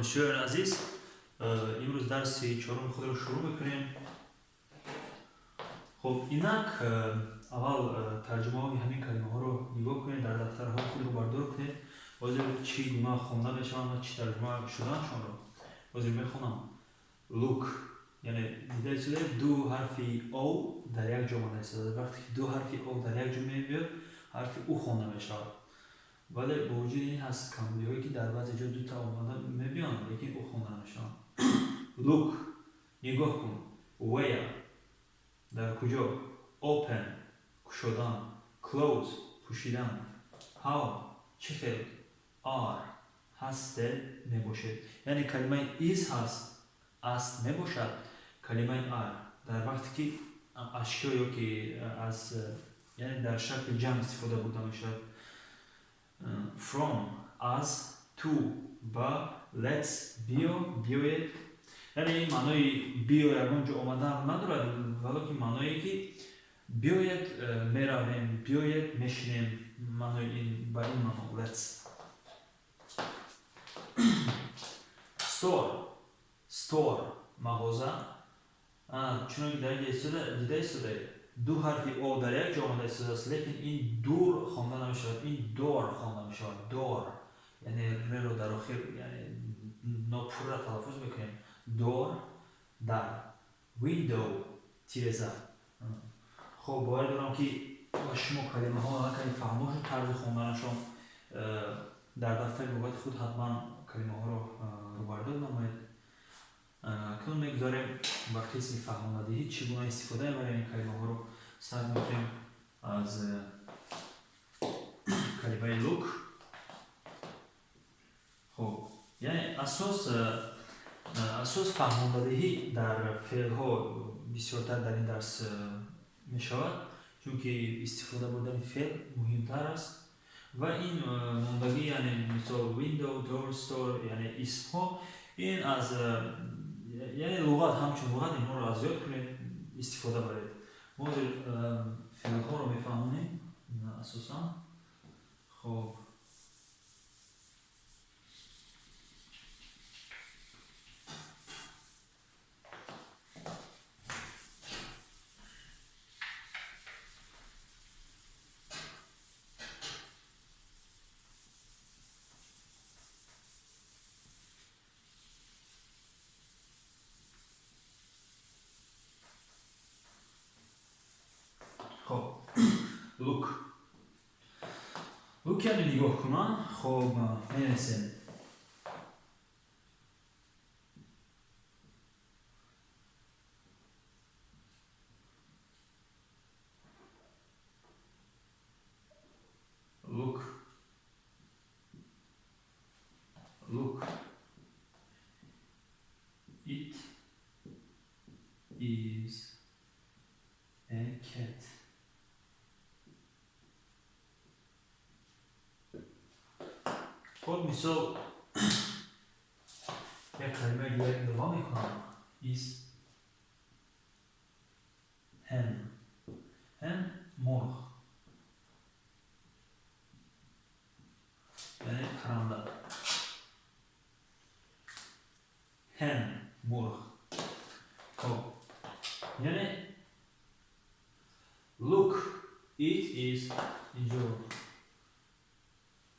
Донишҷӯёни азиз, имрӯз дарси чоруми худро шурӯъ мекунем. Хуб, инак аввал тарҷумаҳои ҳамин калимаҳоро нигоҳ кунед, дар дафтарҳои худро бардор кунед. Ҳозир чӣ гуна хонда мешаванд ва чӣ тарҷума шудааншонро ҳозир мехонам. Look, яъне дида истодаед, ду ҳарфи о дар як ҷо омада истодааст. Вақте ки ду ҳарфи о дар як ҷо меояд, ҳарфи у хонда мешавад. Вале бо вуҷуди ин ҳаст камбудиҳое, ки дар баъзе ҷо дута омада мебиёнд, лекин у хонда намешаванд. Look, нигоҳ кун. Where, дар куҷо. Open, кушодан. Close, пӯшидан. How, чӣ хел. Are, ҳастед, мебошед. Яъне калимаи is ҳаст, аст, мебошад. Калимаи are дар вақте ки ашё ё ки аз, яъне дар шакли ҷамъ истифода бурда мешавад. From, аз, to, ба, let's, биё, биёед. Яъне ин маънои биё ягон ҷо омадан надорад, валоки маъное ки биёед, меравем, биёед, мешинем. Маънои ин ба ин маъно let's. Store, store, мағоза. Чуноки дар инҷа истода дида истодаед, ду ҳарфи о дар як ҷо омада истодааст, лекин ин дур хонда намешавад, ин door хонда мешавад. Door, яъне реро дар охир, яъне нопурра талаффуз мекунем. Door, дар. Window, тиреза. Хоб, бовар дорам, ки ба шумо калимаҳо аллакай фаҳмо шуд тарзи хонданашон. Дар дафтари луғати худ ҳатман калимаҳоро рӯбардор намоед. Акнун мегузарем ба қисми фаҳмонадиҳӣ, чӣ гуна истифода мебарем ин калимаҳоро. Сар мекунем аз калимаи look. Хуб, яъне асос фаҳмондадиҳӣ дар феълҳо бисёртар дар ин дарс мешавад, чунки истифода бурдани феъл муҳимтар аст ва ин мондагӣ, яъне мисол window, door, store, яъне исмҳо, ин аз, яъне луғат, ҳамчун луғат инҳоро аз ёд кунед, истифода баред. Мо ҳозир феълҳоро мефаҳмонем асосан. Хоб, хоб, look. Look яъне нигоҳ кунам. Хоб, менависем. Look, look, it is a cat. Хоб, мисол як калимаи дигар илова мекунам: is hen. Hen, мурғ, яъне парранда. Hen, мурғ. Хоб, яъне look, it is, инҷо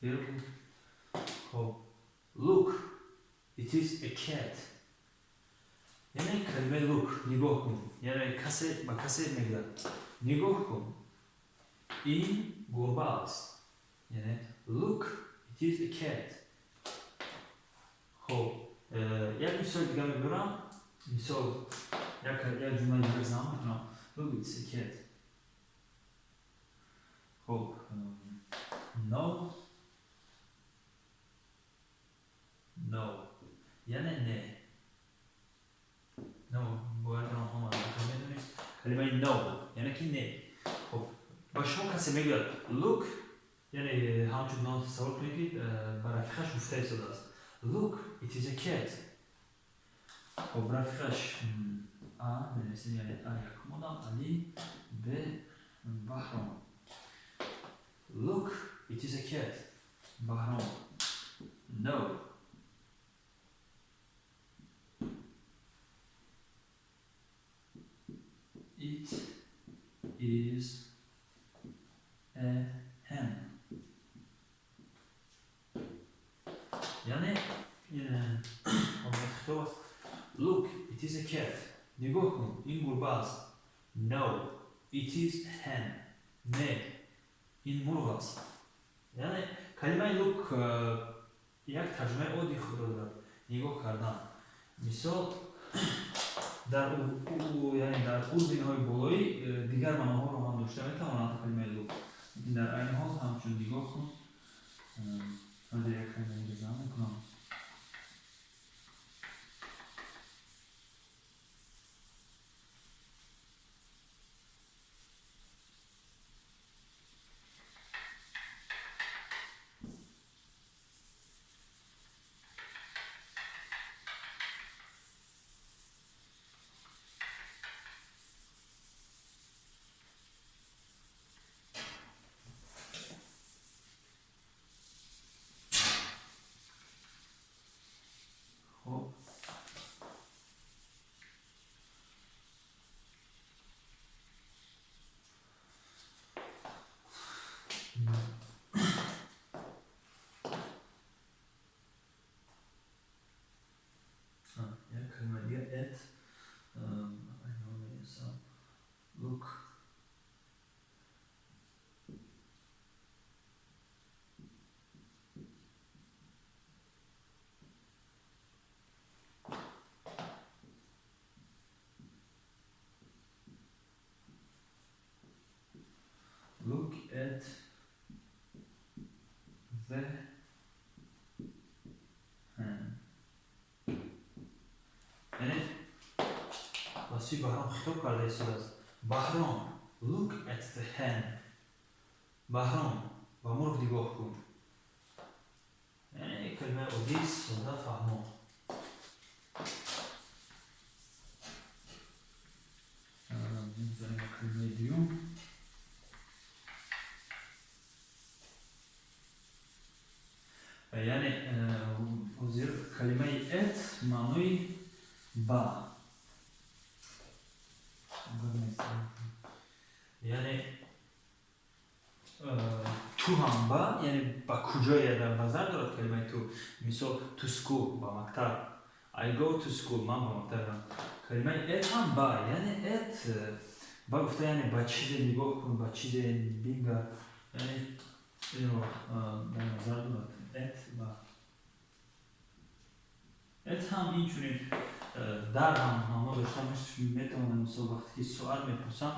вергул. Хоб, look, it is a cat, яъне калимаи look, нигоҳ кун, яъне касе ба касе мегӯяд: нигоҳ кун, ин гурба аст. Яъне look, it is a cat. Хоб, як мисоли дига мебарам. Мисол як ҷумлаи дига зам мекунам: look, it's a cat. Хоб, no, no, яъне не. No, бояд ҳама медонист калимаи no, яъне ки не. Хоб, ба шумо касе мегӯяд look, яъне ҳамчун ном тасаввур кунед, ки ба рафиқаш гуфта истодааст: look, it is a cat. Хоб, рафиқаш а менависем, яъне а якум одам Али, б Баҳром. Look, it is a cat. Баҳром: no. is a hen. Яъне хитоб аст. Look, it is a cat. Нигоҳ кун, ин гурба аст. No, it is hen. Не, ин мурғ аст. Яъне калимаи look як тарҷумаи оддии худро дорад: нигоҳ кардан. Мисол, дар яъне дар уровень ҳои болоӣ дигар маъноҳоро ҳам дошта метавонад калимаи look, лекин дар айни ҳол ҳамчун нигоҳ кун. Ҳозир як калима инҷо ҷамъ мекунам. Хоб, як калима дига at айни ҳол менависам. Look at the hen. Яъне ба сӯи Баҳром хитоб карда истодааст: Баҳром, look at the hen. Баҳром, ба мурғ нигоҳ кун. Яъне калимаи оддӣ, сода, фаҳмо. Мегузарем ба калимаи дуюм. Яъне ҳозир калимаи at маънои ба, яъне to ҳам ба, яъне ба куҷое дар назар дорад калимаи to. Мисол, to school, ба мактаб. I go to school, ман ба мактаб меравам. Калимаи at ҳам ба, яъне at ба гуфта, яъне ба чизе нигоҳ кун, ба чизе бингар, яъне инро дар назар дорад. At ба, at ҳам инчунин дар ҳам маъно дошта метавонад. Мисол, вақте ки соат мепурсам,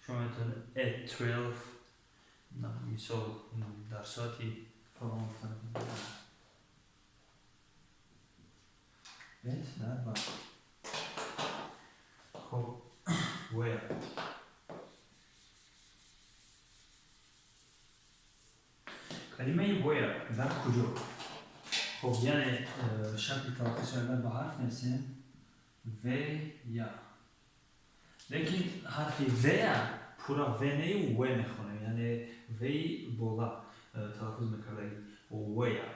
шумо метавонед at 12, мисол, дар соати фалон гуфтан. At дар ба. Хоб, where. Калимаи where дар куҷо. Хоб, яъне шакли талаффузи агар ба ҳарф нависем, в я, лекин ҳарфи в пурра в нею в мехонем, яъне ви бола талаффуз мекардаги. Where,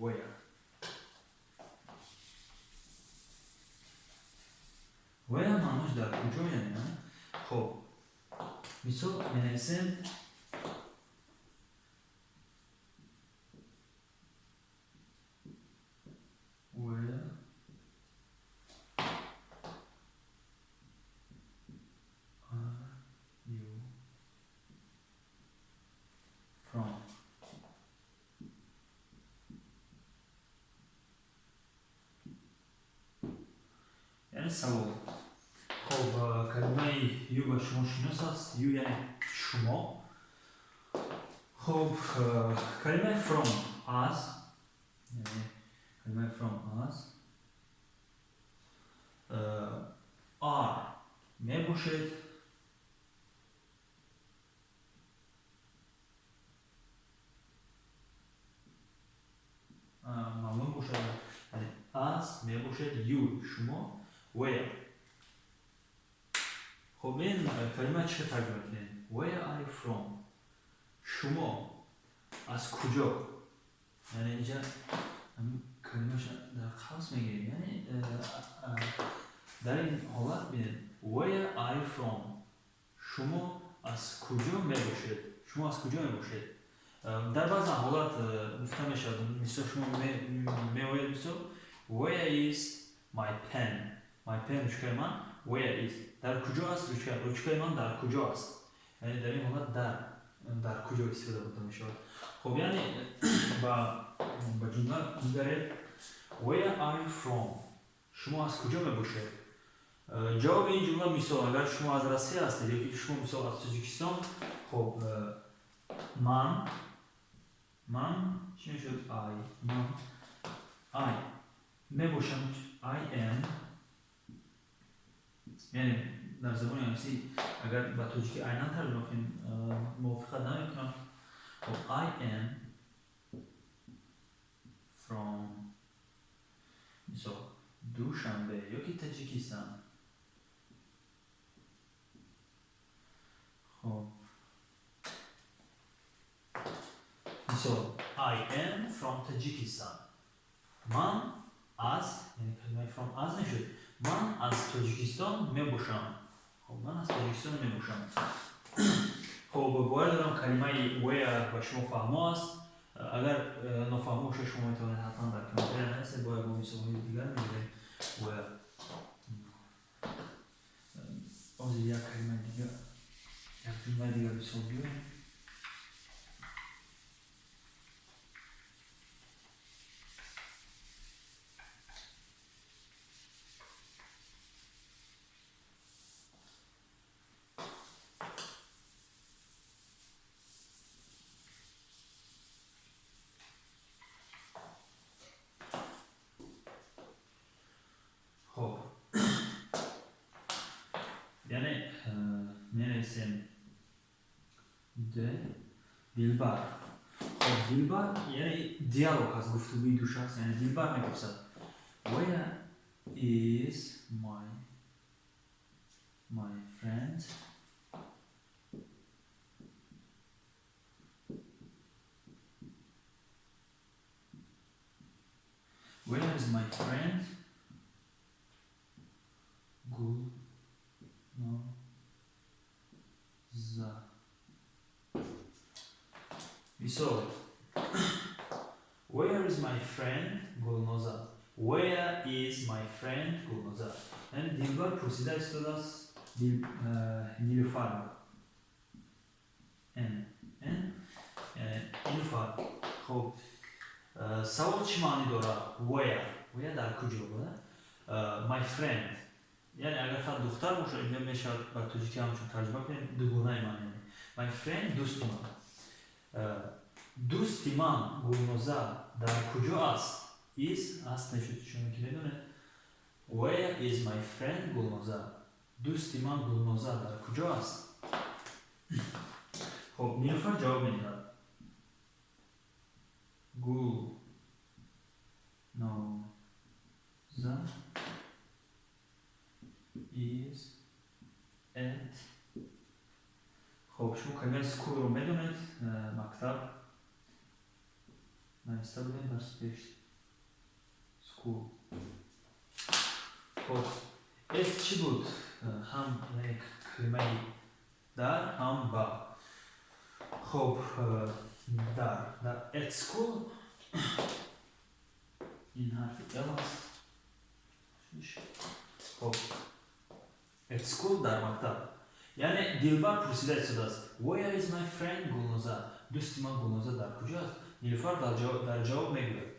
where, where маънош дар куҷо, яъне. Хоб, мисол менависем: where are you from? Яъне савол. Хоб, калимаи you ба шумо шинос аст. You яъне шумо. Хоб, калимаи from аз, яъне калимаи from аз, are мебошед. Маълум бошад, яъне аз мебошед, you шумо, where. Хоб, ин калима чӣ тарҷума кунем? Where are you from? Шумо аз куҷо? Яъне инҷа калимаша дар қавс мегирем. Яъне дар ин ҳолат бинед: where are you from? Шумо аз куҷо мебошед? Шумо аз куҷо мебошед? Дар баъзан ҳолат гуфта мешавад, мисол шумо меоед, мисол where is my pen? My pen ручкаи ман, where is, дар куҷо аст ручка? Ручкаи ман дар куҷо аст? Яъне дар ин ҳолат дар куҷо истифода бурда мешавад. Хоб, яъне ба ҷумла нигаред. Where are you from? Шумо аз куҷо мебошед? Ҷавоби ин ҷумла, мисол, агар шумо аз Россия ҳастед ё ки шумо мисол аз Тоҷикистон, хоб, ман чӣ мешуд? I, ман, I мебошам, I am, яъне дар забони англисӣ агар ба тоҷикӣ айнан тарҷума кунем, мувофиқат намекунам. Хоб, I am from, мисол, Душанбе ё ки Таҷикистон. Хоб, мисол, I am from Tajikistan. Ман аз, яъне калимаи from аз мешуд, ман аз Тоҷикистон мебошам. Хоб, ман аз Тоҷикистон мебошам. Хоб, бовар дорам, калимаи where ба шумо фаҳмо аст. Агар нофаҳмо бошад, шумо метавонед ҳатман дар комментария нависед, бо ягон мисолҳои дигар мегирем. Where ҳозир як калимаи дигар, як ҷумлаи дигар мисол биёрем. Хоб, яъне менависем д Дилбар. Хоб, Дилбар, яъне диалог аст, гуфтугӯи ду шахс. Яъне Дилбар мепурсад: where is my friend where is my friend Gulnoza? Мисол, where is my friend Gulnoza? Where is my friend Gulnoza? Яъне Дилбар пурсида истодааст Нилуфарро. Н Н, яъне Нилуфар. Хоб, савол чӣ маънӣ дорад? Where, where дар куҷо буда? My friend, яъне агар фақат духтар бошад, инҷа мешавад ба тоҷикӣ ҳамчун тарҷума кунем дугонаи ман, яъне my friend дӯсти ман. Дӯсти ман Гулноза дар куҷо аст? Is аст мешуд, шумо ки медонед. Where is my friend Гулноза? Дӯсти ман Гулноза дар куҷо аст? Хоб, Нилуфар ҷавоб медиҳад: Гулноза is at, хоб, шумо калимаи school ро медонед, мактаб нависта будем дарси пеш, school. Хоб, at чӣ буд? Ҳам калимаи дар, ҳам ба. Хоб, дар at school, ин ҳарфи л аст. Хоб, at school дар мактаб. Яъне Дилбар пурсида истодааст: where is my friend Гулноза? Дӯсти ман Гулноза дар куҷо аст? Нилуфар дар ҷавоб мегӯяд: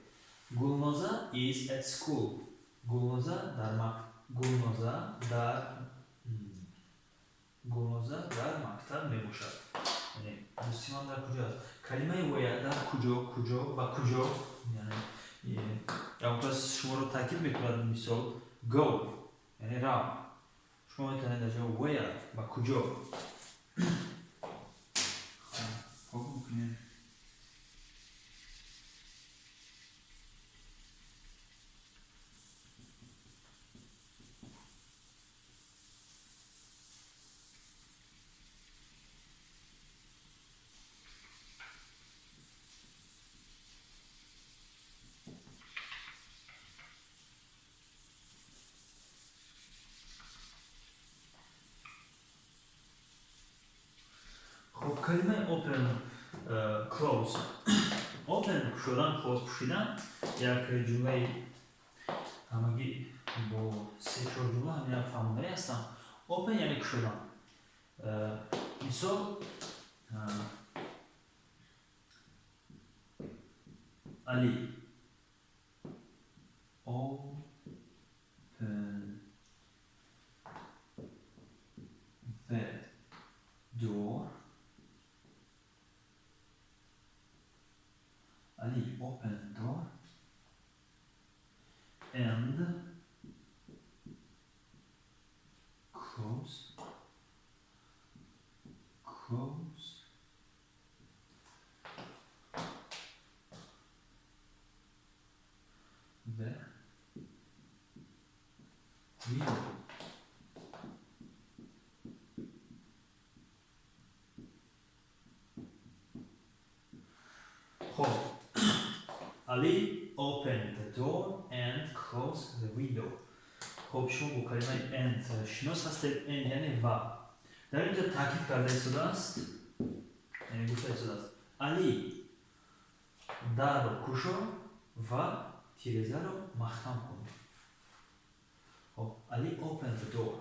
Гулноза is at school. Гулноза дар мактаб мебошад. Яъне дӯсти ман дар куҷо аст? Калимаи where дар куҷо, куҷо, ба куҷо. Яъне ягон кас шуморо таъкид мекунад, мисол go, яъне рав, шумо метавонед дар ҷавоб where ба куҷо. Хоб, мекунем. Open, close. Open кушодан, close пӯшидан. Як ҷумлаи ҳамагӣ бо се-чор ҷумла ҳамин фаҳмонданӣ ҳастам. Open яъне кушодан. Мисол, Али open the door. Ali open the door and close the window. خب، Ali open the door and close the window. خب، شما با کلمه and шинос ҳастед. And яъне ва. Дар инҷо таъкид карда истодааст, яъне гуфта истодааст: Али, дарро кушо ва тирезаро маҳкам кун. Хоб, Ali open the door.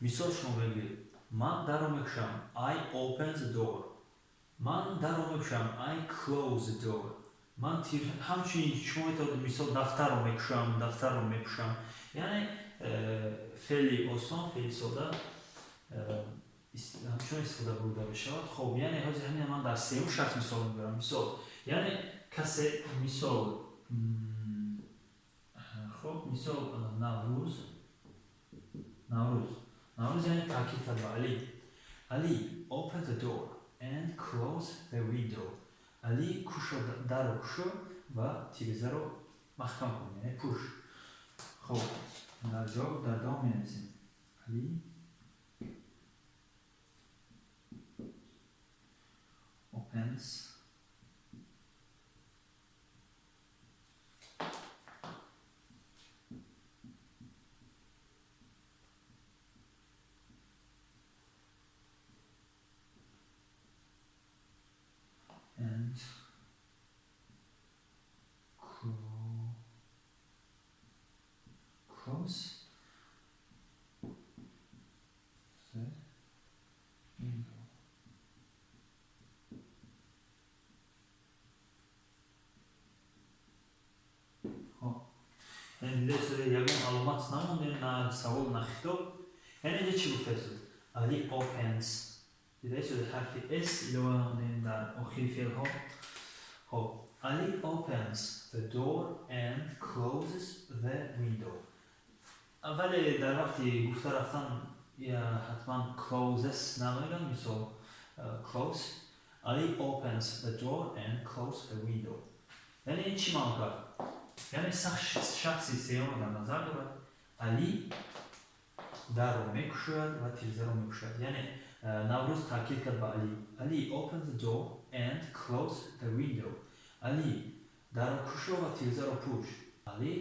Мисол, шумо мегӯед: ман дарро мекушам, I open the door. Ман дарро мекушам, I close the door. Ман ҳамчунин шумо метавонед, мисол, дафтарро мекушам, дафтарро мепӯшам. Яъне феъли осон, феъли сода ҳамчунон истифода бурда мешавад. Хоб, яъне ҳозир ҳамина ман дар сеюм шахс мисол мебарам. Мисол, яъне касе, мисол, хоб, мисол, Наврӯз. Наврӯз, Наврӯз яъне таъкид кард ба Али: Ali, open the door and close the window. Али, кушо, дарро кушо ва тирезаро маҳкам кун, яъне пӯш. Хоб, дар ҷавоб, дар давом менависем: Али opens and close the window. Хоб, яъне дида, ягон аломат намондем, на савол, на хитоб. Яъне инҷа чӣ гуфта истод? Али opens. Дида истод, ҳарфи s илова намудем дар охири феълҳо. Хоб, Ali opens the door and closes the window. Вале дар вақти гуфта рафтан ҳатман closes намегӯянд. Мисол, close. Ali opens the door and close the window. Яъне ин чӣ маъно кард? Яъне шахси сеюмро дар назар дорад. Али дарро мекушояд ва тирезаро мепӯшад. Яъне Наврӯз таъкид кард ба Али: Ali, open the door and close the window. Али, дарро кушо ва тирезаро пӯш. Али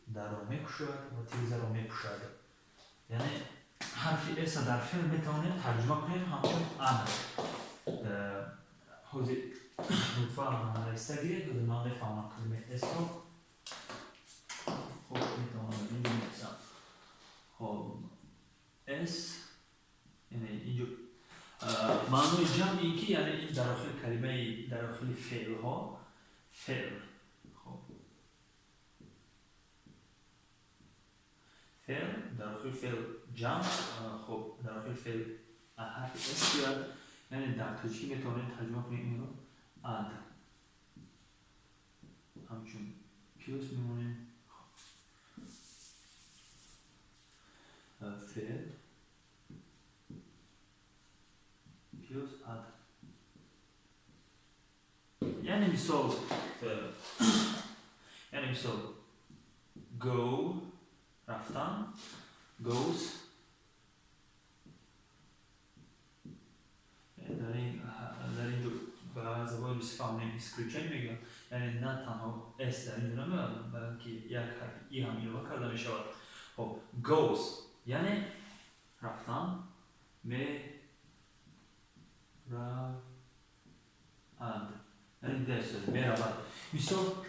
дарро мекушояд ва тирезаро мепӯшад. Яъне ҳарфи s дар феъл метавонем тарҷума кунем ҳамчун ад. Ҳозир лутфан нависта гиред, ҳозир ман мефаҳмам калимаи s-ро. Хоб, метавонам инҷо нависам. Хоб, s яъне инҷо маънои ҷамъ ин ки, яъне ин дар охири калимаи, дар охири феълҳо, феъл, хоб, феъл, дар охири феъл ҷамъ, хоб, дар охири феъл ҳарфи s биёяд, яъне дар тоҷикӣ метавонем тарҷума кунем инро ад, ҳамчун плюс мемонем, феъл плюс ад. Яъне мисол, go рафтан, goes. Дар ин ҷо ба забони русӣ фаҳмем, исключение мегӯянд, яъне на танҳо s дар ин ҷо намеояд, балки як ҳарфи и ҳам илова карда мешавад. Хоб, goes яъне рафтан, меравад. ад. Яъне дидаед, меравад. Мисол,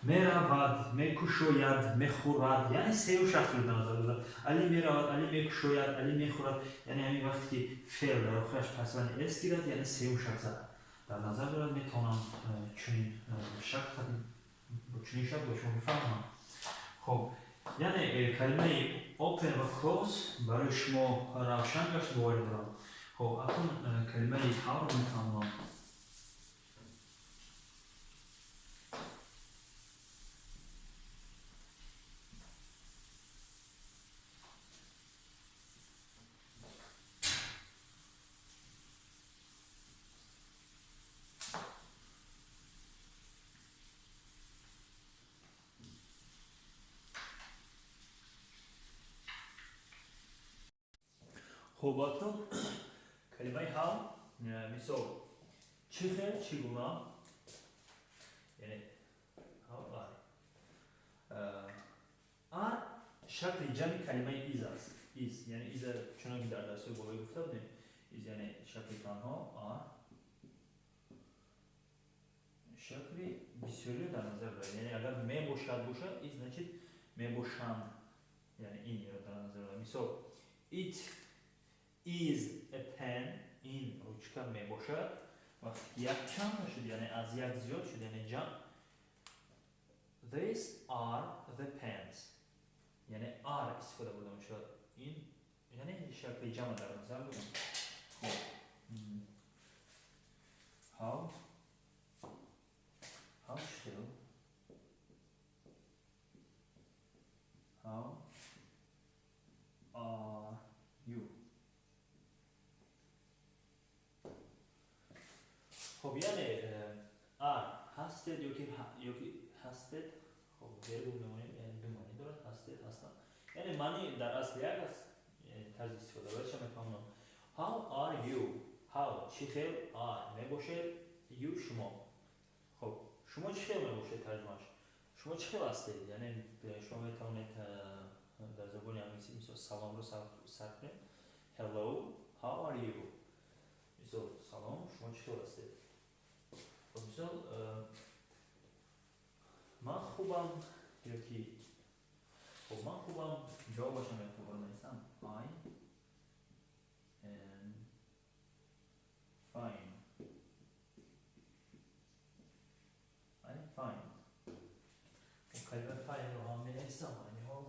меравад, мекушояд, мехӯрад, яъне сеюм шахсро дар назар дорад. Али меравад, Али мекушояд, Али мехӯрад. Яъне ҳамин вақте ки феъл дар охираш пасванди с гирад, яъне сеюм шахс дар назар дорад. Метавонам чунин шакл, чунин шакл ба шумо бифаҳмам. Хоб, яъне калимаи open ва close барои шумо равшан гашт, боварӣ дорам. Хоб, акнун калимаи how-ро мефаҳмам. Хуб, акнун калимаи how, мисол, чӣ хел, чӣ гуна, яъне how are. Are шакли ҷамъи калимаи is аст. Is, яъне is, чунон ки дар дарсҳои болоӣ гуфта будем, is яъне шакли танҳо, are шакли бисёриро дар назар дорад. Яъне агар мебошад бошад, is, значит мебошанд, яъне инро дар назар дорад. Мисол, it is a pen, ин ручка мебошад. Вақте ки якчанд шуд, яъне аз як зиёд шуд, яъне ҷамъ, these are the pens, яъне are истифода бурда мешавад. Ин яъне шакли ҷамъ дар назар дорем. Хоб, how чӣ, how are you? Хоб, яъне are ҳастед ёки ҳастед. Хоб, вергул мемонем, яъне ду маънӣ дорад: ҳастед, ҳастам. Яъне маъни дар асл як аст, тарзи истифодабариша мефаҳмонам. How are you? How чӣ хел, are мебошед, you шумо. Хоб, шумо чӣ хел мебошед, тарҷумааш шумо чӣ хел ҳастед. Яъне шумо метавонед дар забони англисӣ, мисол, саломро сар кунед: hello, how are you? Мисол, салом, шумо чӣ хел ҳастед? Мисол, ман хубам ёки, хоб, ман хубам. Ҷавобашам як бор нависам: I am fine. I am fine. Калимаи fine-ро ҳам менависам айни ҳол.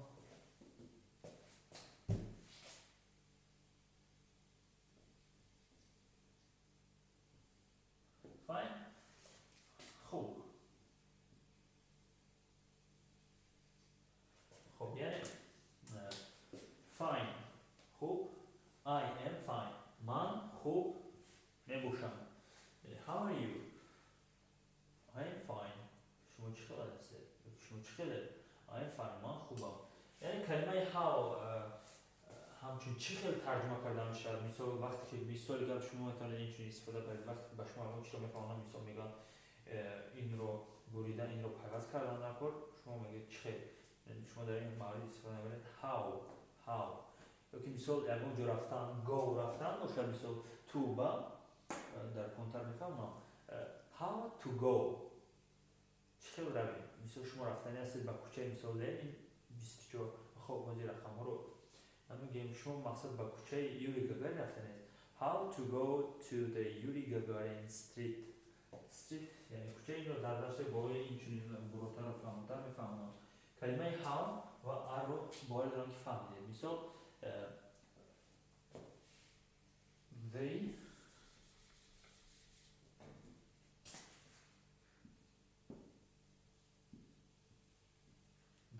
Fine, хуб. Хуб, яъне fine хуб, I am fine, ман хуб мебошам. How are you? I am fine. Шумо чӣ хел ҳастед? Шумо чӣ хелед? I am fine, ман хубам. Яъне калимаи how ҳамчун чӣ хел тарҷума карда мешавад. Мисол, вақте ки, мисоли гап, шумо метавонед инчунин истифода баред: вақте ки ба шумо ягон чизро мефаҳмонанд, мисол, мегӯянд инро буридан, инро пайваст кардан дар кор, шумо мегӯед чӣ хел. Шумо дар ин маврид истифода мебаред how. How ёки, мисол, ягон ҷо рафтан, go рафтан бошад, мисол, to ба дар контар мефаҳмам, how to go, чӣ хел равем. Мисол, шумо рафтани ҳастед ба кӯчаи, мисол, Ленин 24. Хоб, ҳозир рақамҳоро намегӯем. Шумо, мақсад, ба кӯчаи Юри Гагарин рафтанед. How to go to the Yuri Gagarin street. Street яъне кӯча. Инро дар дарсҳои болои инчунин буротару фаҳмтар мефаҳмонам. Калимаи how ва are-ро боварӣ дорам, ки фаҳмидед. Мисол,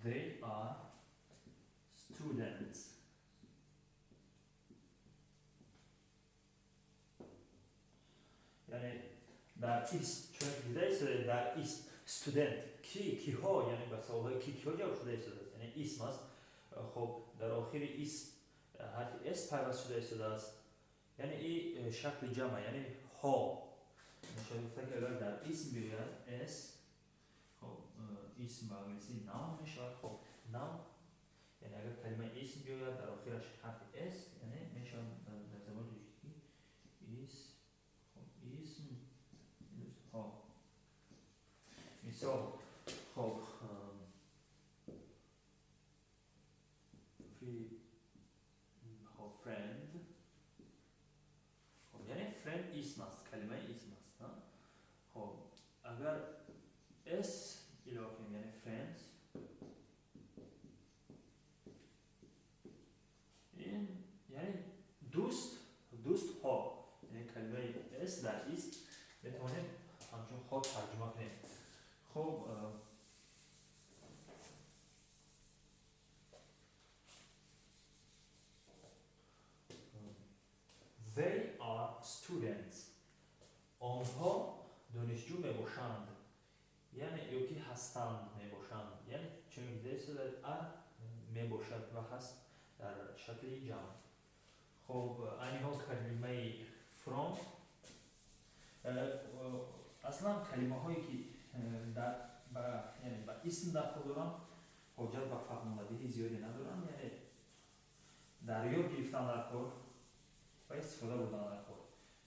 they are students. Яъне дар исм, чун дида истодаед, дар исм student ки, киҳо, яъне ба саволҳои ки, киҳо ҷавоб шуда истодааст, яъне исм аст. Хоб, дар охири исм ҳарфи с пайваст шуда истодааст, яъне и шакли ҷамъа, яъне ҳо мешавад. Гуфта, ки агар дар исм биёяд с, хоб, исм ба англисӣ noun мешавад. Хоб, noun, яъне агар калимаи исм биёяд, дар охираш ҳарфи с, яъне мешавад дар забони тоҷикӣ исм. Хоб, исм. Мисол, хоб, friend, хоб, яъне friend исм аст, калимаи исм аст. Хоб, агар s илова кунем, яъне friends, ин яъне дӯст, дӯстҳо, яъне калимаи s дар исм метавонем ҳамчун ҳо тарҷума кунем. Хоб, they are students, онҳо донишҷӯ мебошанд, яъне ё ки ҳастанд, мебошанд, яъне чун are мебошад ва ҳаст дар шакли ҷамъ. Хоб, айни ҳол калимаи from, аслан калимаҳое ки яъне ба исм дахл доранд, ҳоҷат ба фаҳмондадиҳи зиёде надоранд, яъне дар ёд гирифтан дар кор ва истифода бурдан дар кор.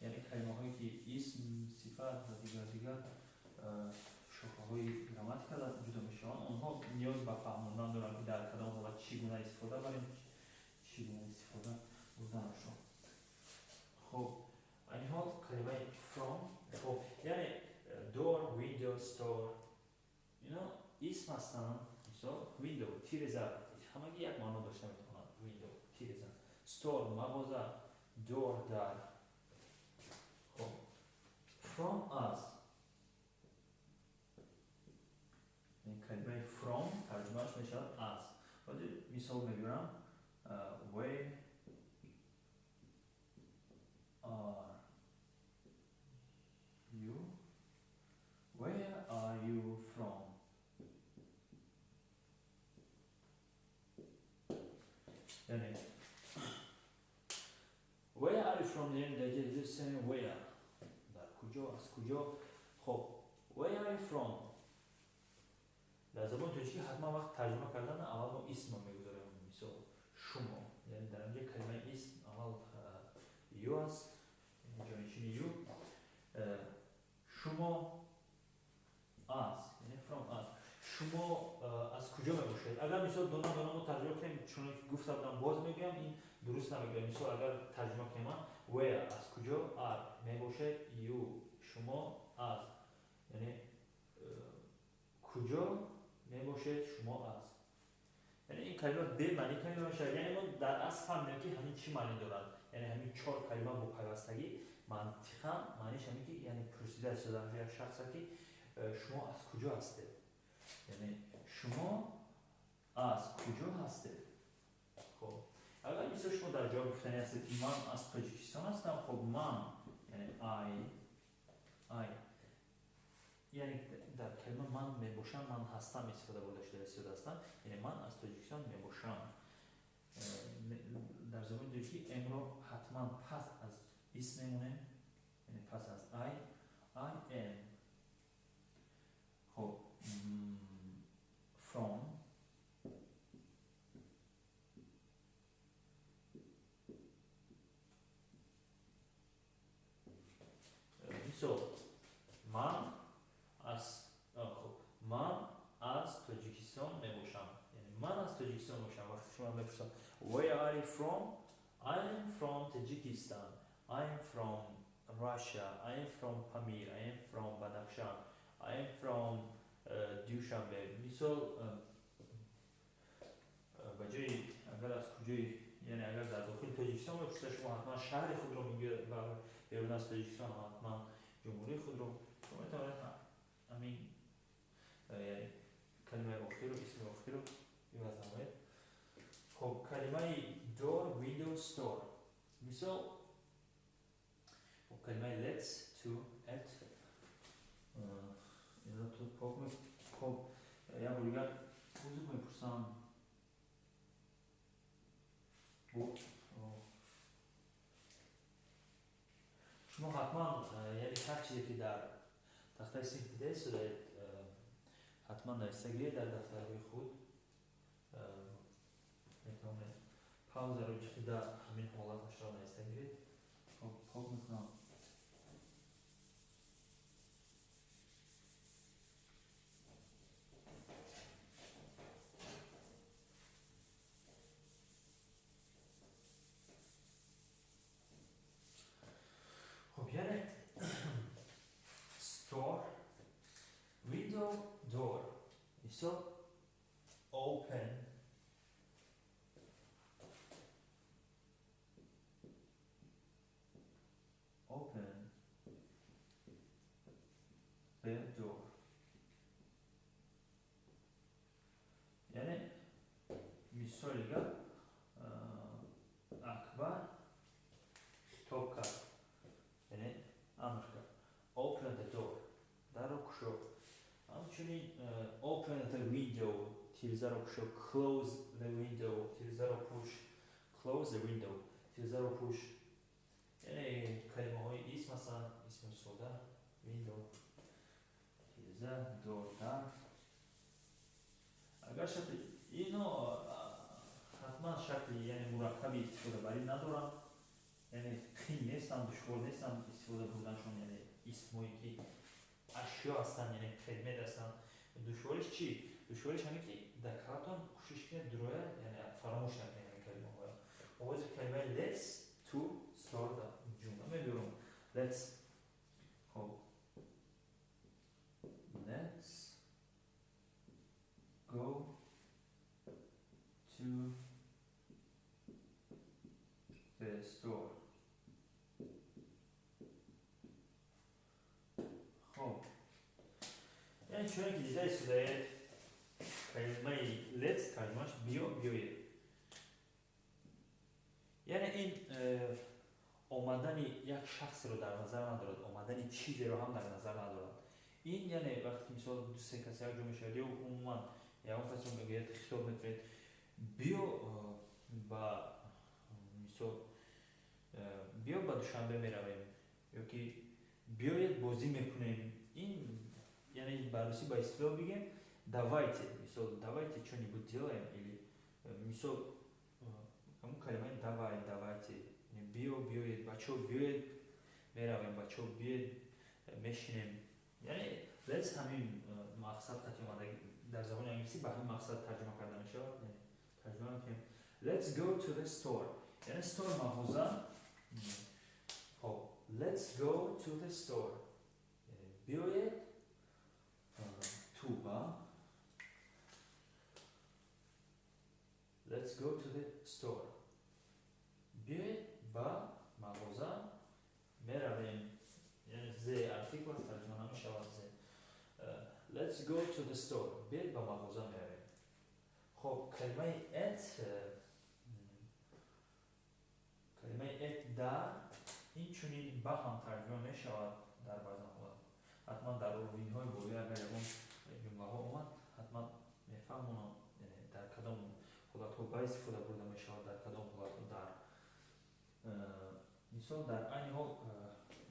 Яъне калимаҳое ки исм, сифат ва дигар шохаҳои грамматика ҷудо мешаванд, онҳо ниёз ба фаҳмондан доранд, ки дар кадом ҳолат чӣ гуна истифода барем, чӣ гуна истифода бурданашон. Хоб, айни ҳол калимаи from, хоб, яъне door, window, store, ино исм ҳастанд. Мисол, window тиреза, ҳамагӣ як маъно дошта метавонанд: window тиреза, store мағоза, door дар. Хоб, from аз, калимаи from тарҷумааш мешавад аз. Ҳозир мисол мебиёрам: where are you, where are you from? Яъне where are you from, яъне дар ҷои where дар куҷо, аз куҷо. Хоб, where are you from дар забони тоҷикӣ ҳатман вақт тарҷума кардан аввал мо исмро мегузорем. Мисол, шумо, яъне дар инҷа калимаи исм аввал you аст, ҷонишини you, шумо аз, яъне from аз, шумо аз куҷо мебошед? Агар мисол дона дона мо тарҷума кунем, чуноне ки гуфта будам, боз мегӯям, ин дуруст намегӯям. Мисол, агар тарҷума кунем, where аз куҷо, are мебошед, you шумо, аз, яъне куҷо мебошед шумо аз, яъне ин калима бемаъни калима мешавад. Яъне мо дар асл фаҳмидем, ки ҳамин чӣ маъне дорад. Яъне ҳамин чор калима бо пайвастагӣ мантиқан маъниш ҳамин ки, яъне пурсида истода як шахса, ки шумо аз куҷо ҳастед, яъне шумо аз куҷо ҳастед. Хоб, агар мисол шумо дар ҷавоб гуфтани ҳастед, ки ман аз Тоҷикистон ҳастам, хоб, ман яъне I, яъне дар калима ман мебошам, ман ҳастам истифода бурда шуда истода ҳастам, яъне ман аз Тоҷикистон мебошам. Дар забони тоҷикӣ am-ро ҳатман пас аз исм мемонем, яъне пас аз I, I am, хоб, from мисол, ман аз, хоб, ман аз Тоҷикистон мебошам, яъне ман аз Тоҷикистон мебошам. Вақте шумо мепурсам where are you from, I am from Tajikistan, I am from Russia, I am from Pamir, I am from Badakhshan, I am from Dushanbe. Мисол, ба ҷои агар аз куҷои, яъне агар дар дохили Тоҷикистон мепурсад, шумо ҳатман шаҳри худро мегӯяд ва берун аз Тоҷикистон ҳатман ҷумҳурии худро. Шумо метавонед ҳамин, яъне калимаи охирро, исми охирро иваз намоед. Хоб, калимаи door, window, store, мисол, хоб, калимаи let's, to, at, инро ту пок. Хоб, як бор дигар узр мепурсам. Шумо ҳатман, яъне ҳар чизе ки дар тахтаи синф дида истодаед, ҳатман нависта гиред дар дафтарҳои худ. Метавонед паузаро ҷиқида ҳамин ҳолаташро нависта гиред. Хоб, пок мекунам. Мисоли дигар, Акбар хитоб кард, яъне амр кард: "Open the door", дарро кушо. Ҳамчунин "Open the window", тирезаро кушо. "Close the window", тирезаро пӯш. "Close the window", тирезаро пӯш. Яъне калимаҳои исм ҳастанд, исми сода: window тиреза, door дар. Агар шакли ино ҳатман шакли, яъне мураккаби истифодабарӣ надоранд, яъне қин нестанд, душвор нестанд истифода бурданшон. Яъне исмҳое ки ашё ҳастанд, яъне предмет ҳастанд. Душвориш чӣ? Душвориш ҳамин ки дар калатон кӯшиш кунед дуроя, яъне фаромӯш накунед ҳамин калимаҳоя. Оғози калимаи let's to store дар ҷумла мебиёрам. Let's, хоб, let's go to the store. Хоб, яъне чуне ки дида истодаед, калимаи let's тарҷумааш биё, биёед. Яъне ин омадани як шахсеро дар назар надорад, омадани чизеро ҳам дар назар надорад. Ин яъне вақте ки мисол ду се кас якҷо мешавад ё умуман ягон касро мегӯяд, хитоб мекунед: биё ба, мисол, биё ба Душанбе меравем ё ки биёед бозӣ мекунем. Ин яъне ба русӣ ба истилоҳ бигем, давайте, мисол, давайте что-нибудь делаем или мисол ҳамун калимаи давай, давайте, биё, биёед, бачаҳо, биёед меравем, бачаҳо, биёед мешинем. Яъне let's ҳамин мақсад қати омада, дар забони англисӣ ба ҳамин мақсад тарҷума карда мешавад. Тарҷума мекунем: let's go to the store, яъне store мағоза. Хоб, let's go to the store, биёед to ба, let's go to the store, биёед ба мағоза меравем. Яъне the артикл тарҷума намешавад the. Let's go to the store, биёед ба мағоза меравем. Хоб, калимаи at, калимаи at дар, инчунин ба ҳам тарҷума мешавад дар баъзан ҳолат. Ҳатман дар уровень ҳои болоӣ агар ягон ҷумлаҳо омад, ҳатман мефаҳмонам, яъне дар кадом ҳолатҳо ба истифода бурда мешавад, дар кадом ҳолатҳо дар. Мисол, дар айни ҳол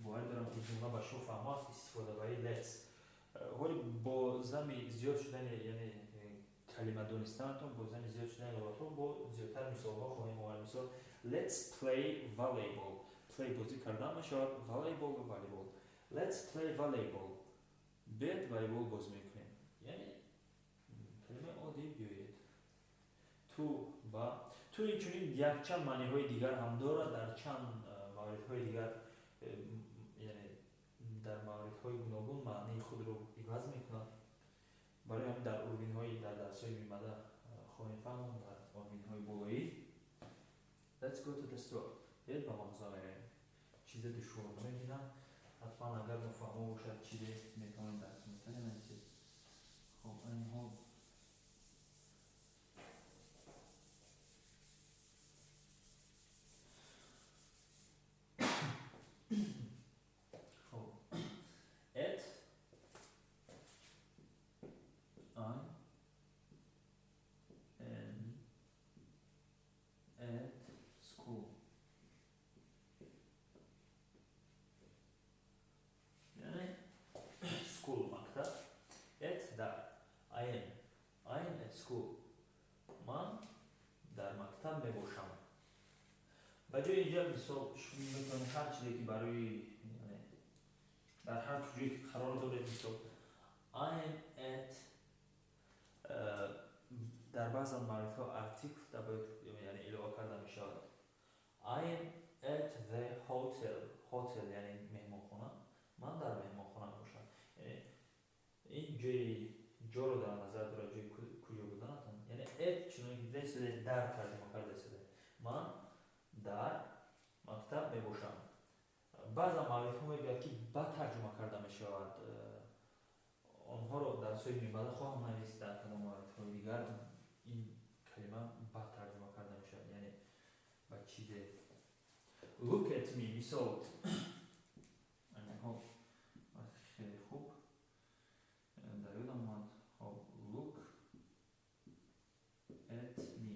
боварӣ дорам, ки ҷумла ба шумо фаҳмо аст, истифодабарии let's. Ҳоли бо зами зиёд шудани, яъне калима донистанатон, бо зами зиёд шудани луғатҳо, бо зиёдтар мисолҳо хоҳем овард. Мисол: let's play volleyball. Play бозӣ кардан мешавад, volleyball, волейбол. Let's play volleyball, биёед волейбол бозӣ мекунем. Яъне калимаи оддӣ биёед. To ба, to инчунин якчанд маъниҳои дигар ҳам дорад дар чанд мавридҳои дигар, яъне дар мавридҳои гуногун маънии худро иваз мекунад. Барои ҳамин дар уровень ҳои, дар дарсҳои мимбаъда хоҳем фаҳмонд, дар уровень ҳои болоӣ. Let's go to the store, биёед ба мағоза меравем. Чизе душвор намебинам. Ҳатман агар нофаҳмо бошад чизе, метавонед дар комментария нависед. Хоб, айни ҳол хоб, at: I am at school, яъне school мактаб, at дар, I am, I am at school, ман дар мактаб мебошам. Ба ҷои инҷа мисол шумо метавонед ҳар чизе ки барои, дар ҳар куҷое ки қарор доред, мисол I am at, дар баъзан мавридҳо артикл яъне илова карда мешавад. I am at the hotel. Hotel яъне меҳмонхона, ман дар меҳмонхона мебошам. Яъне ин ҷои ҷоро дар назар дорад, ҷои куҷо буданатон. Яъне at чуноне ки дида истодаед, дар тарҷума карда истодаед, ман дар мактаб мебошам. Баъзан мавридҳо мегӯяд, ки ба тарҷума карда мешавад. Онҳоро дар сои мебаъда хоҳам навист, дар кадом мавридҳои дигар ин калима ба тарҷума. at me. Мисол, хоб, хеле хуб дар ёдам омад. Хоб, look at me.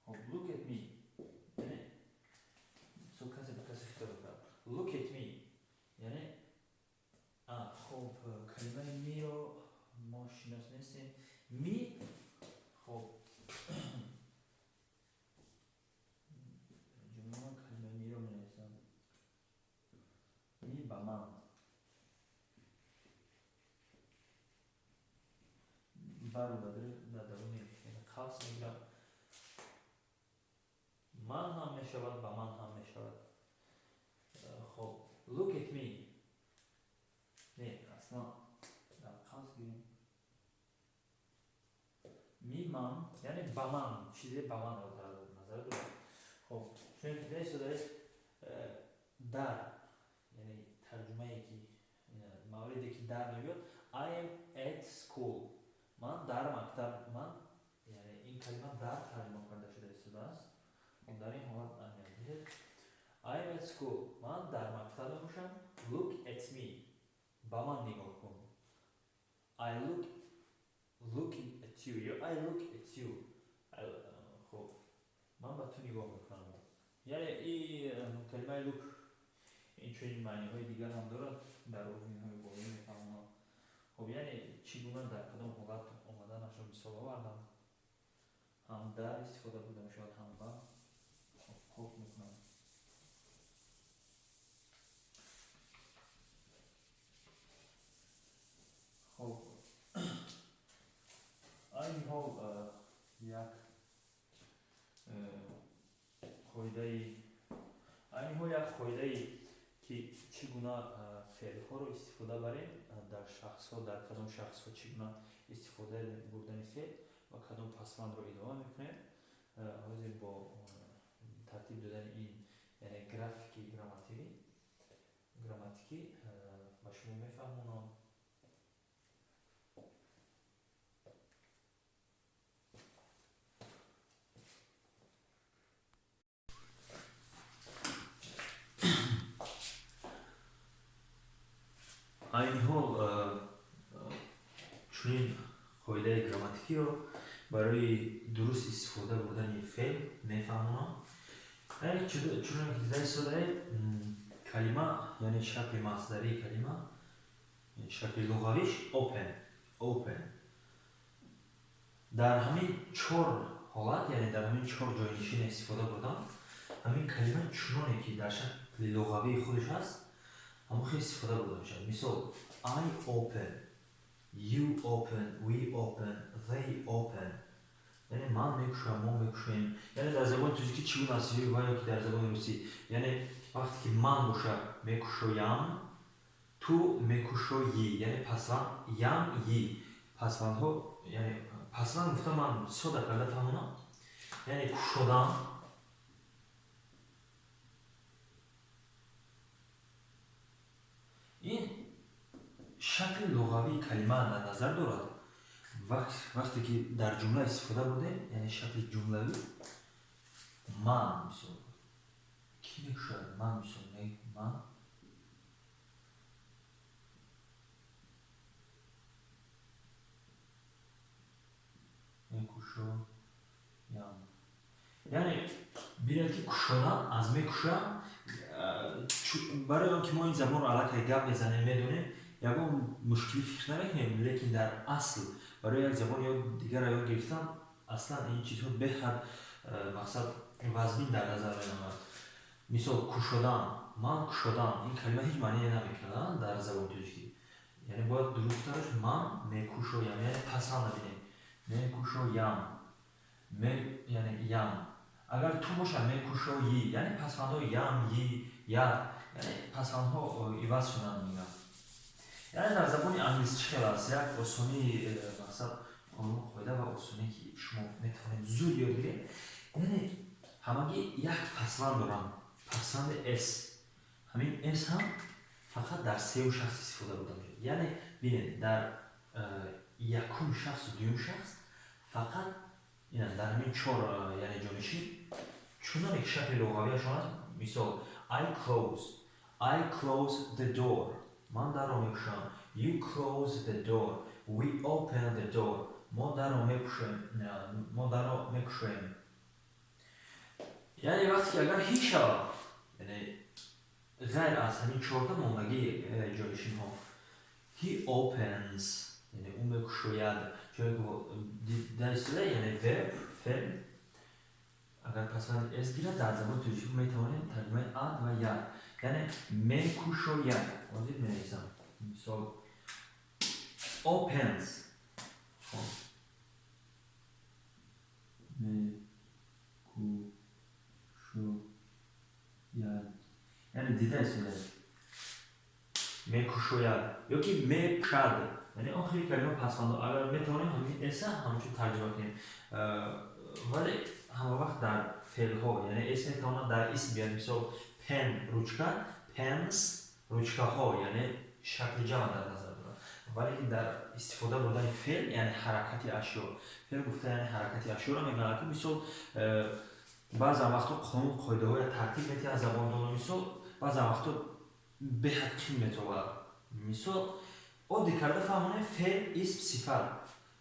Хоб, look at me, яъне мисол касе ба касе хитоб кард, look at me, яъне хоб, калимаи me-ро мо шинос нестем. Me, хоб, ҷумла калимаи me-ро менависам, me ба ман, бару дар даруни қавс мегирам, ман ҳам мешавад, ба ман ҳам мешавад. Хоб, look at me, не, аслан дар қавс гирем, me ман, яъне ба ман, чизе ба манро дар назар дорад. Хоб, чунки дида истодааст, дар, яъне тарҷумае ки мавриде ки дар мебиёд, I am at school, ман дар мактаб, ман, яъне ин калима дар тарҷума карда шуда истодааст. Хоб, дар ин ҳолат аҳамият диҳед, I am at school, ман дар мактаб мебошам. Look at me, ба ман нигоҳ кун. I look looking at you ё I look at you. Хоб, ман ба ту нигоҳ мекунам. Яъне ин калимаи look инчунин маъниҳои дигар ҳам дорад, дар урфинҳои болоӣ мефаҳмонам. Хоб, яъне чӣ гуна, дар кадом ҳолат омаданашро мисол овардам. Ҳам дар истифода бурда мешавад, ҳам ба. Пок мекунам. Хоб, айни ҳол як қоидаи, айни ҳол як қоидае ки чӣ гуна феълҳоро истифода барем дар шахсҳо, дар кадом шахсҳо чӣ гуна истифода бурдани феъл ва кадом пасвандро илова мекунем, ҳозир бо тартиб додани ин, яъне графики грамматикӣ ба шумо мефаҳмонам. Айни ҳол чунин қоидаи грамматикиро барои дуруст истифода бурдани феъл мефаҳмонам. Чуноне ки дида истодаед, калима, яъне шакли масдарии калима, шакли луғавиш open, open. Дар ҳамин чор ҳолат, яъне дар ҳамин чор ҷойнишин истифода бурдам, ҳамин калима чуноне ки дар шакли луғавии худаш ҳаст, ҳамон хел истифода бурда мешавад. Мисол, I open, you open, we open, they open, яъне ман мекушоям, мо мекушоем. Яъне дар забони тоҷикӣ чӣ гуна аст ва ё ки дар забони русӣ? Яъне вақте ки ман боша, мекушоям, ту мекушоӣ, яъне пасванд ям, й, пасвандҳо. Яъне пасванд гуфта ман сода карда фаҳмонам, яъне кушодан. Ин шакли луғавии калима дар назар дорад. Вақте ки дар ҷумла истифода бурдем, яъне шакли ҷумлавӣ, ман, мисол, кӣ мекушояд? Ман, мисол, ман мекушоям. Яъне бинед, ки кушодан аз мекушоям. Барои он ки мо ин забонро аллакай гап мезанем, медонем, ягон мушкилӣ фикр намекунем, лекин дар асл барои як забон ё дигарро ёд гирифтан аслан ин чизҳо беҳад мақсад вазмин дар назар меомад. Мисол, кушодан, ман кушодам, ин калима ҳеҷ маъние намекунад дар забони тоҷикӣ. Яъне бояд дурусттараш ман мекушоям, яъне пасванд набинем, мекушоям, яъне ям. Агар ту боша, мекушоӣ, яъне пасвандҳо ям, йӣ, я, яъне пасвандҳо иваз шуданд, мегӯям. Яъне дар забони англисӣ чӣ хел аст? Як осонии мақсад, қонун, қоида ва осоние ки шумо метавонед зуд ёд гиред, яъне ҳамагӣ як пасванд доранд, пасванди s. Ҳамин s ҳам фақат дар сеюм шахс истифода бурда мешавад. Яъне бинед, дар якум шахсу дуюм шахс фақат ина дар ҳамин чор, яъне ҷонишин Чуноне ки шакли луғавиашон аст. Мисол: I close, I close the door, ман дарро мепӯшам. You close the door. We open the door, мо дарро мепӯшем, мо дарро мекушоем. Яъне вақте ки агар he шавад, яъне ғайр аз ҳамин чорта мондагии ҷойнишинҳо, he opens, яъне ӯ мекушояд. Ҷое дида истода, яъне verb, феъл, агар пасванди с гирад, дар забони тоҷикӣ метавонем тарҷумаи ад ва яд, яъне мекушояд. Ҳозир менависам, мисол, opens. Хоб, мекушояд, яъне дида истода, мекушояд ё ки мепӯшад, яъне охири калима пасвандо. Агар метавонем, ҳамин с-а ҳамчун тарҷума кунем, вале ҳама вақт дар феълҳо, яъне с метавонад дар исм биёяд. Мисол, pen, ручка, pens, ручкаҳо, яъне шакли ҷамъ дар назар дорад. Вале ки дар истифода бурдани феъл, яъне ҳаракати ашё, феъл гуфта, яъне ҳаракати ашёро мегӯянд. Ки мисол, баъзан вақтҳо қонун, қоидаҳоя тартиб метиҳад забондоно. Мисол, баъзан вақтҳо беҳад қин метобад. Мисол, оддӣ карда фаҳмонем: феъл, исм, сифат.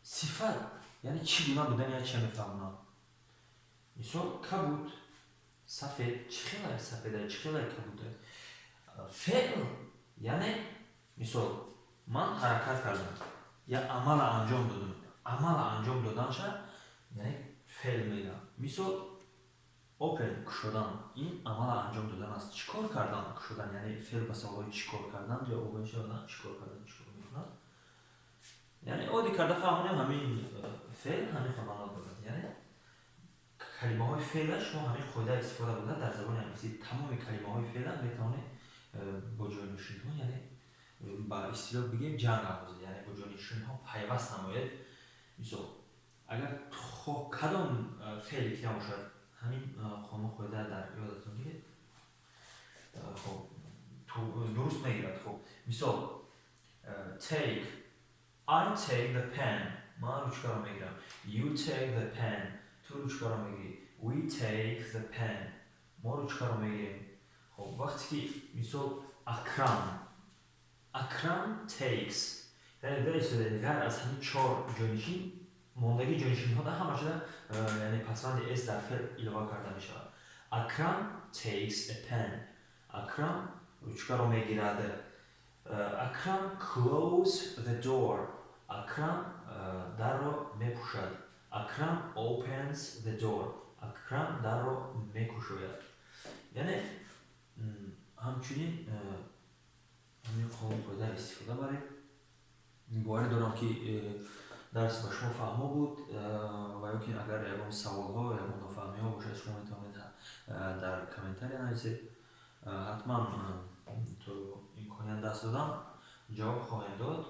Сифат яъне чӣ гуна будани як чия мефаҳмонам. Мисол, кабуд, сафед, чӣ хелае сафеда, чӣ хелае кабуда. Феъл яъне, мисол, ман ҳаракат кардам, як амала анҷом додам. Амала анҷом доданша, яъне феъл мегӯям. Мисол, open, кушодан, ин амала анҷом додан аст. Чӣ кор кардан? Кушодан, яъне феъл ба саволҳои чӣ кор кардан ҷавоб мешавад. Чӣ кор кардан, чӣ кор мекунад. Яъне оддӣ карда фаҳмонем, ҳамин феъл ҳамин маъно дорад. Яъне калимаҳои феъла шумо ҳамин қоида истифода бурда, дар забони англисӣ тамоми калимаҳои феъла метавонед бо ҷойнишинҳо, яъне ба истилоҳ бигем, ҷанг андозед, яъне бо ҷойнишинҳо пайваст намоед. Мисол, агар хоҳ кадом феъле ки набошад, ҳамин қонун, қоида дар ёдатон гиред, хоб, дуруст мегирад. Хоб, мисол, take, I take the pen, ман ручкаро мегирам. You take the pen, ту ручкаро мегирӣ. We take the pen, мо ручкаро мегирем. Хоб, вақте ки, мисол, Акрам, Акрам takes, яъне ғайр аз ҳамин чор ҷойнишин, мондагии ҷойнишинҳо да ҳамашуда, яъне пасванди с дар феъл илова карда мешавад. Акрам takes a pen, Акрам ручкаро мегирад. Акрам close the door, Акрам дарро мепӯшад. Акрам opens the door, Акрам дарро мекушояд. Яъне ҳамчунин ҳамин қонун, қоида истифода баред. Боварӣ дорам, ки дарс ба шумо фаҳмо буд ва ё ки агар ягон саволҳо, ягон нофаҳмиҳо бошад, шумо метавонед дар комментария нависед. Ҳатман то имконият даст додам, ҷавоб хоҳем дод.